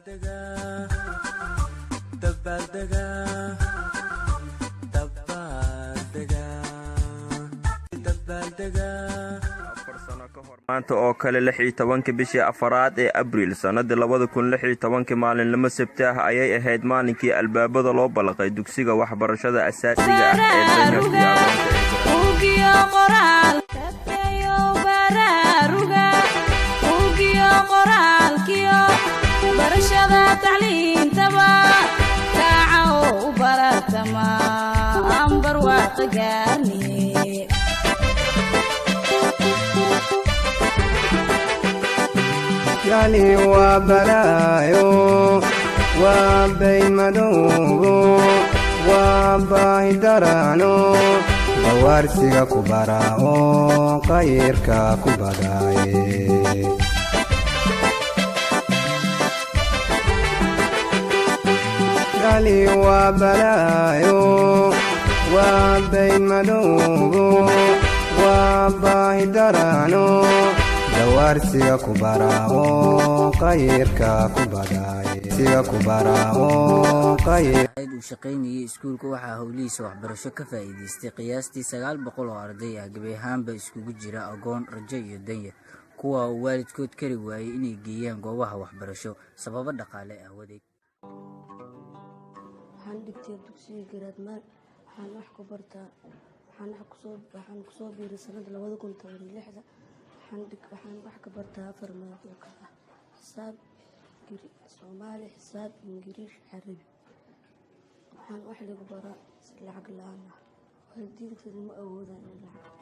4 sano ka hor maanta oo kale, 16-ka bishii afaraad ee Abriil sannadii 2016-kii, maalinlimo Sabti ah ayay ahayd maalinkii albaabada loo balaqay dugsiga waxbarashada asaasiga ah ee danyarta iyo agoonta ee. Jali waa balaayo, waa baymadoobo, waa baahi daraano, bawaarsiga ku barao, qayrka ku badaaye. Jali waa balaayo, waa baymadoobo, waa baahi daraano, dawaarsiga ku barao, qayrka ku badaaye, siga ku barao qayr. Uu shaqaynayay iskuulka waxaa howlihiisa waxbarasho ka faa'iidaystay qiyaastii 900 oo arday ah, gebi ahaanba iskugu jira agoon, rajo iyo danyar, kuwa uu waalidkood kari waayey inay geeyaan goobaha waxbarasho sababo dhaqaale aawadeed. Waxaan dhigtay dugsiga Garaadmaal. Waxaan wax ku bartaa, waxaan kusoo biiray sanada 2016-da. Waxaan wax ka bartaa afar maado oo kala ah xisaab, Soomaali, xisaab, Ingiriish, Carabi. Waxaan wax lagu baraa si lacag la-aan ah. Waalidiintooda ma awoodaan in lacag.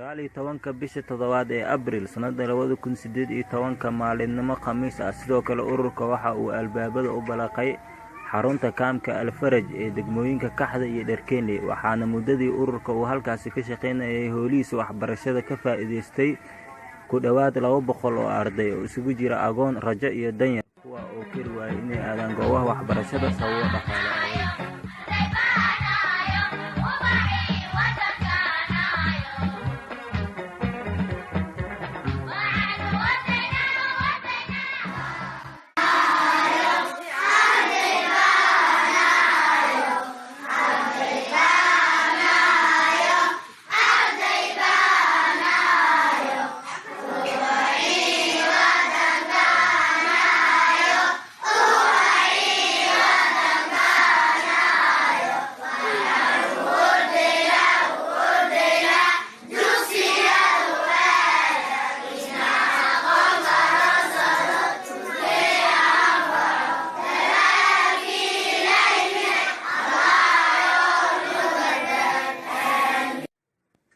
19-ka bisha toddobaad ee Abriil sannada 2018-ka, maalinimo Khamiis ah, sidoo kale ururka waxa uu albaabada u balaqay xarunta kaamka Alfaraj ee degmooyinka Kaxda iyo Dharkeenley, waxaana muddadii ururka uu halkaasi ka shaqaynayay howlihiisa waxbarashada ka faa'iidaystay ku dhowaad 200 oo arday oo isugu jira agoon, rajo iyo danyar, kuwa oo kari waayay inay aadaan goobaha waxbarashada sababo dhaqaale aawadeed.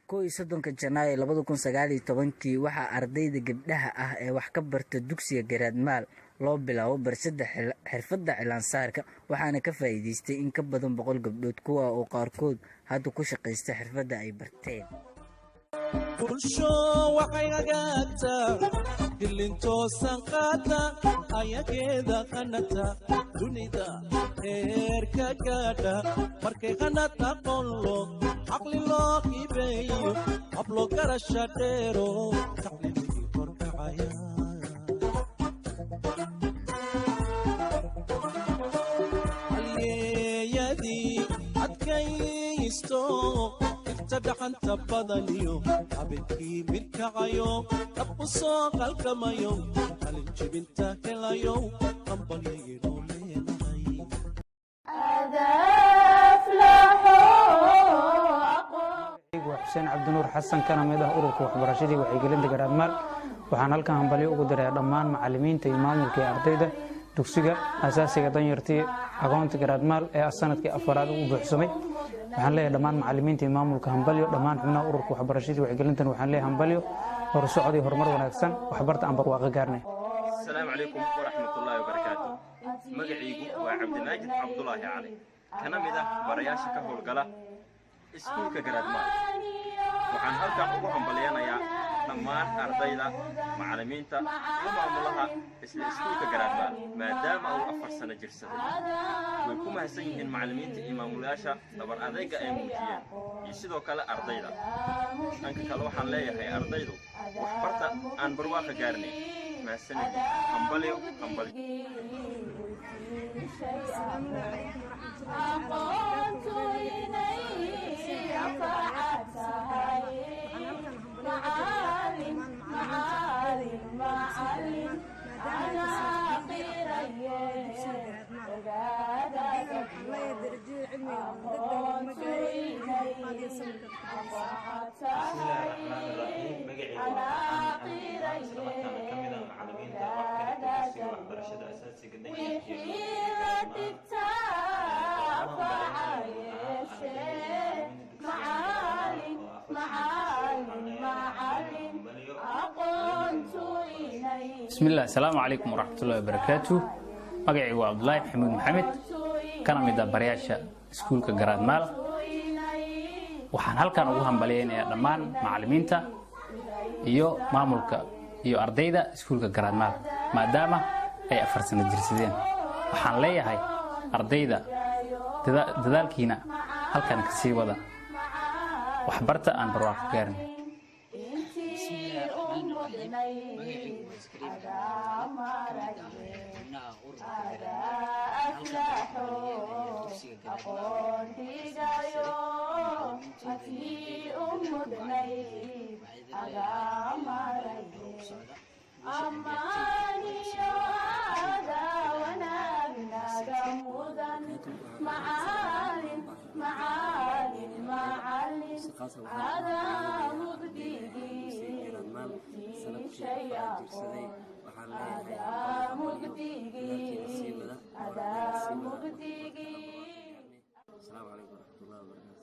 31-ka Janaayo 2019-kii waxaa ardayda gabdhaha ah ee wax ka barta dugsiga Garaadmaal loo bilaabo barashada xirfadda cilaansaarka, waxaana ka faa'iidaystay in ka badan 100 gabdhood, kuwa oo qaarkood hadda ku shaqaysta xirfadda ay barteen. Bulsho waxay hagaagtaa dilintoosan qaata, ayageeda qanata, dunida heer ka gaadha markay qanad aqoon loo caqli loo hibeeyo, hablo garasha dheero taclimigii kordhacaya. Halyeeyadii adkaysto inta dhaxal. Dhaxanta badaniyo habeenkii midkacayo, dhab u soo qalkamayo, qalin jibinta helayo, hambalyaynu leenahay. Waa Xuseen Cabdinuur Xasan, kana mid ah ururka waxbarashadii wacyigelinta Garaadmaal. Waxaan halkan hambalyo ugu dirayaa dhammaan macalimiinta iyo maamulka iyo ardayda dugsiga asaasiga danyartii agoonta Garaadmaal ee sanadkii afaraad u buuxsamay. Waxaan leeyahay dhammaan macalimiinta iyo maamulka hambalyo. Dhammaan xubnaha ururka waxbarashadii wacyigelintan waxaan leeyahay hambalyo, horsocod iyo horumar wanaagsan. Waxbarta aan barwaaqo gaarnay. Asalaamu calaykum waraxmatullaahi wabarakaatu. Magacaygu waa Cabdimaajid Cabdulaahi Cali, kana mid ah barayaasha ka howlgala iskuulka Garaadmaal. Waxaan halkan ugu hambalyanayaa dhammaan ardayda, macallimiinta iyo maamulaha isla iskuulka Garaadmaal, maadaama uu 4 sano jirsaday. Way ku mahadsan yihiin macallimiinta iyo maamulayaasha dabar adayga ay muujiyeen, iyo sidoo kale ardayda. Dhanka kale waxaan leeyahay ardaydu, waxbarta aan barwaaqa gaarnay. Mahadsanid, hambalyo, hambalyo. السلام عليكم ورحمة الله وبركاته. Waxaan halkan hambalyo ugu dirayaa dhammaan macallimiinta, maadaama ay kasoo dugsiga Garaadmaal. Ardayda waxaan leeyahay, darajada cilmiga degdeg laguma gaarin, qaadiyo samirka ku daysa. Bismillahi raxmaani raxiim. Magacaygu waa Farxaan Axmed Ibraahim, isla markaana ka mid ah macallimiinta wax ka dhigta dugsiga waxbarashada asaasiga danyarta iyo Garaadmaal. Bismillaah, asalaamu calaykum waraxmatullahi wabarakaatu. Magacaygu waa Cabdulaahi Maxamuud Maxamed, kana mid ah barayaasha iskuulka Garaadmaal. Waxaan halkan ugu hambalyaynayaa dhammaan macallimiinta iyo maamulka iyo ardayda iskuulka Garaadmaal, maadaama ay 4 sano jirsadeen. Waxaan leeyahay ardayda, dadaalkiina halkan ka sii wada, waxbarta aan barwaaqo gaarin. Bismillahi raxmaani raxiim. Magacaygu waa Iskariim Maxamed, ka mid ah xubnaha ururka Garaadmaal. Halkan ugu hambalyeynaya dugsiga Garaadmaal macallimiintooda iyo ardayda dadaalka wacan. Waxaa idin leeyahay hore u socda, guusha ay gaartay. Shaqaasa waxaan dugsiga Garaadmaal sanadkii afaraad jirsaday. Waxaan leeyahay hambalyo, dadaalkiina sii wada oo ardayda sii wada. Asalaamu calaykum waraxmatullahi wabarakaatu.